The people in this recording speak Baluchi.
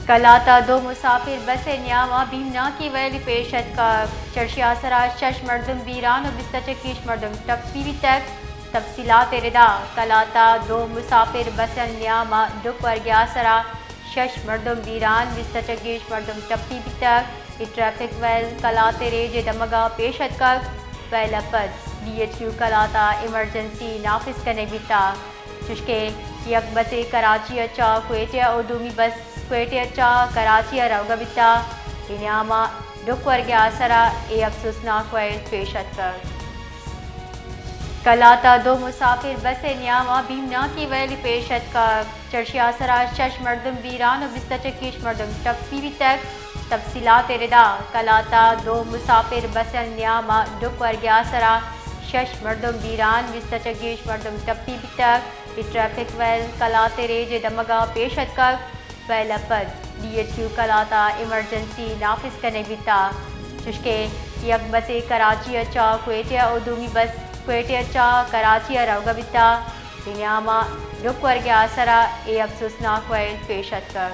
کلات ءَ دو مسافر بس ءِ نیام ءَ بیمناکیں ویلے پیش اتکگ۔ چرشی ءِ آسر ءَ شش مردم بیران ءُ بیست ءَ چہ گیش مردم ٹپی بیتگ۔ تفصیلات ءِ ردا، کلات ءَ دو مسافر بس ءِ نیام ءَ ڈک ورگ ءِ آسر ءَ شش مردم بیران، بیست ءَ چہ گیش مردم ٹپی بیتگ۔ اے ٹریفک ویل کلات ءِ ریج ءِ دمگ ءَ پیش اتکگ۔ ویل ءَ پد ڈی ایچ کیو کلات ءَ ایمرجنسی نافذ کنگ بیتگ، چوشکہ یک بسے کراچی ءَ چہ کوئٹہ ءُ دومی بس کوئٹہ ءَ چہ کراچی ءَ روگ ءَ بیتگ۔ اے نیام ءَ ڈک ورگ ءِ آسر ءَ اے افسوسناک ویل پیش اتکگ۔ کلات ءَ دو مسافر بس ءِ نیام ءَ بیمناکیں ویلے پیش اتکگ۔ چرشی ءِ آسر ءَ شش مردم بیران ءُ بیست ءَ چہ گیش مردم ٹپی بیتگ۔ تفصیلات ءِ ردا، کلات ءَ دو مسافر بس ءِ نیام ءَ ڈک ورگ ءِ آسر ءَ شش مردم بیران، بیست ءَ چہ گیش مردم ٹپی بیتگ۔ اے ٹریفک ویل کلات ءِ ریج ءِ دمگ ءَ پیش اتکگ۔ ویل ءَ پد ڈی ایچ کیو کلات ءَ ایمرجنسی نافذ کنگ بیتگ، چوشکہ یک بسے کراچی ءَ چہ کوئٹہ ءُ دومی بس کوئٹہ ءَ چہ کراچی ءَ روگ ءَ بیتگ۔ اے نیام ءَ ڈک ورگ ءِ آسر ءَ اے افسوسناک ویل پیش اتکگ۔